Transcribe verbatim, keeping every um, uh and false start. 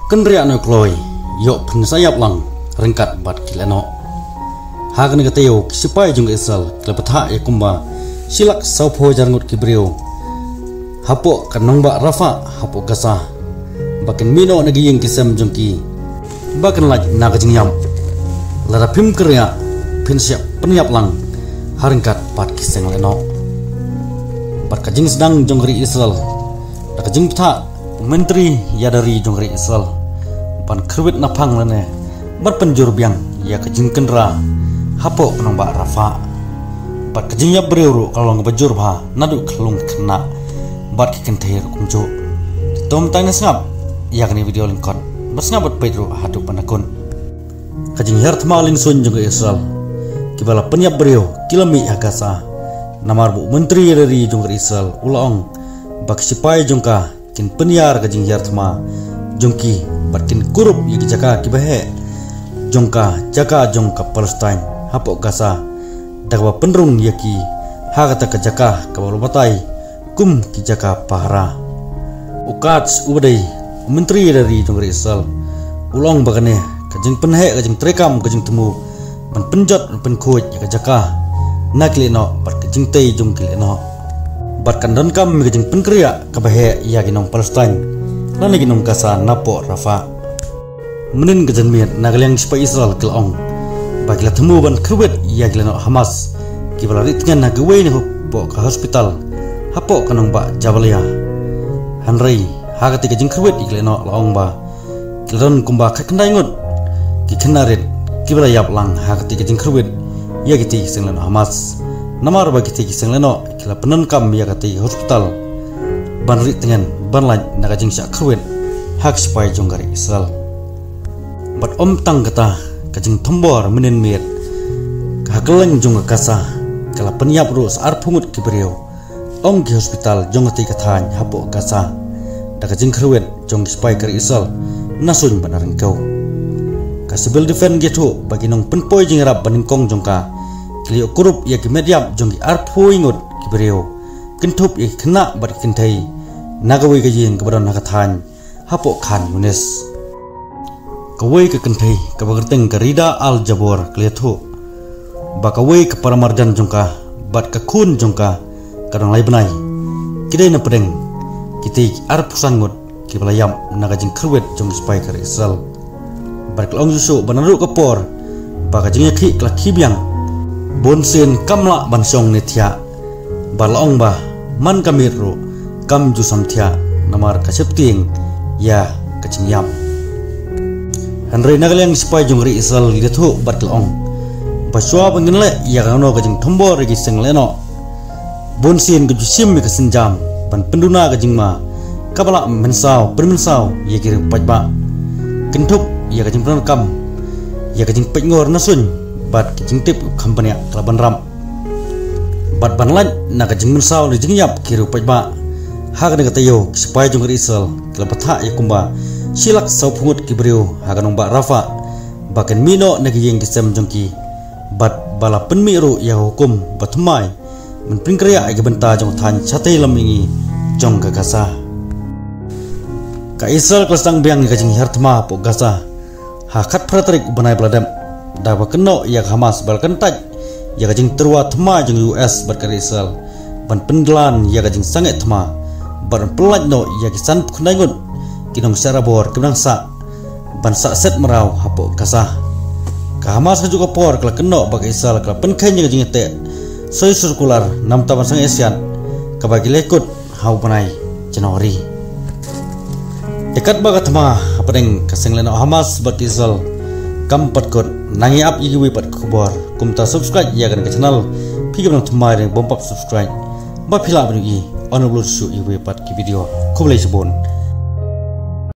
Kynriah noh kloi, ïoh phin sa ïap lang ryngkat bad ki lehnoh. Ha kane ka taïew ki sipai jong ka Israel ki la bthah ïa kumba shi lak sawphew hajar ngut ki briew hapoh ka nongbah Rafah hapoh Gaza ba kin mih noh na ki ïing ki sem jong ki ba kin lait na ka jingïap. Lada phim kynriah, phin sa pynïap lang ha ryngkat bad ki seng lehnoh. Bad ka jingsdang jong ka ri Israel da ka jingbthah u Myntri Ïada Ri jong ka ri Israel ban kyrwit naphang lane ban pynjur biang ïa ka jingkynra hapoh ka nongbah Rafah. Bad ka jingïap briew ruh ka long kaba jur bha naduh ka khyllung ka khynnah bad ki kynthei ruh kumjuh. Te to mynta ngin sngap ïa kane ka video lyngkot, bad sngap bad peit ruh haduh ban da kut. Ka jinghiar thma lyngsuiñ jong ka Israel, kiba la pynïap briew ki la mih ha Gaza. Namar ba u Myntri Ïada Ri jong ka ri Israel u la ong ba ki sipai jong ka kin pynïar ka jinghiar thma jong ki bad kin kurup ïa ki jaka kiba heh jong ka jaka jong ka Palestine hapoh Gaza, da kaba pynrung ïa ki ha kata ka jaka kaba la batai kum ki jaka pahara. U Katz uba dei u Myntri Ïada Ri jong ka ri Israel u la ong ba kane ka jingpynheh ka jingtreikam ka jingthmu ban pynjot ban pynkhuid ïa ka jaka na ki lehnoh bad ka jingtei jong ki lehnoh, bad kan donkam ïa ka jingpynkynriah kaba heh ïa ki nong Palestine lane ki nong Gaza napoh Rafah. Mynnin ka janmiet na ka liang ki sipai Israel ki la ong ba ki la thmu ban kyrwit ïa ki lehnoh Hamas kiba la rieh tngen ha kawei na hapoh ka hospital hapoh ka nongbah Jabalia. Hynrei ha katei ka jingkyrwit ïa ki lehnoh la ong ba ki la don kumba khatkhyndai ngut ki khynnah rit kiba la ïap lang ha katei ka jingkyrwit ïa kitei ki seng lehnoh Hamas. Namar ba kitei ki seng lehnoh ki la pyndonkam ïa katei ka hospital ban rieh tngen ban lait na ka jingshah kyrwit ha ki sipai jong ka ri Israel. Bad ym tang kata, ka jingthombor mynnin miet ha kylleng jong ka Gaza ka la pynïap ruh sa arphew ngut ki briew. Ong ki hospital jong katei ka thaiñ hapoh Gaza da ka jingkyrwit jong ki sipai ka ri Israel na suiñ bad na ryngkew. Ka Civil Defense ki ïathuh ba ki nongpynpoi jingïarap ba nyngkong jong ka ki la ïoh kurup ïa ki met ïap jong ki arphew ngut ki briew, kynthup ïa ki khynnah bad ki kynthei, na kawei ka ïing kaba don ha ka thaiñ hapoh Khan Yunis. Kawei ka kynthei kaba kyrteng ka Rida Al Jabor ka la ïathuh ba kawei ka paramarjan jong ka bad ka khun jong ka ka dang lai bnai, ki dei na pdeng kitei ki arphew san ngut kiba la ïap na ka jingkyrwit jong ki sipai ka ri Israel. Bad ka la ong shuh shuh ba naduh ka por ba ka jingïakhih ka la khih biang, bunsien kam lah ban shong ne thiah. Bad la ong ba man ka miet ruh kam ju sam thiah namar ka sheptieng ïa ka jingïap. Hynrei na ka liang ki sipai jong ka ri Israel ki la ïathuh bad ki la ong ba shuwa ba ngin leh ïa kano kano ka jingthombor ïa ki seng lehnoh, bunsien ka ju shim ïa ka sienjam ban pynduna ka jingma kaba lah mynsaw pynmynsaw ïa ki riew paidbah, kynthup ïa ka jingpyndonkam ïa ka jingpeitngor na suiñ bad ka jingtip kham bniah ka la bynrap. Bad ban lait na ka jingmynsaw ne jingïap ki riew paidbah, ha kane ka taïew ki sipai jong ka ri Israel ki la bthah ïa kumba shi lak sawphew ngut ki briew ha ka nongbah Rafah ba kin mih noh na ki ïing ki sem jong ki, bad ba la pynmih ruh ïa ka hukum ba thymmai ban pynkhreh ïa ka bynta jong ka thaiñ shatei lam mihngi jong ka Gaza. Ka Israel ka la sdang biang ïa ka jinghiar thma hapoh Gaza ha khatphra tarik u bnai ba la dep, da kaba kynnoh ïa ka Hamas ba la kyntait ïa ka jingtyrwa thma jong ka U S bad ka ri Israel ban pynjlan ïa ka jingsangeh thma bad ban pyllait noh ïa ki sanphew khyndai ngut ki nongshah barabor kiba dang sah ban sah set mraw hapoh Gaza. Ka Hamas ha kajuh ka por ka la kynnoh ba ka Israel ka la pynkheiñ ïa ka jingïateh soi circular namar ban sangeh siat kaba ki la kut ha u bnai January. Te katba ka thma hapdeng ka seng lehnoh Hamas bad ka Israel kam pat kut, nang ïa ap ïa kiwei pat ki khubor, kumta subscribe ïa kane ka channel phi kiba nang thymmai, lada phi ym pat subscribe ba phi lah ban ïohi ban ïoh shuh ïa kiwei pat ki video. Khublei shibun.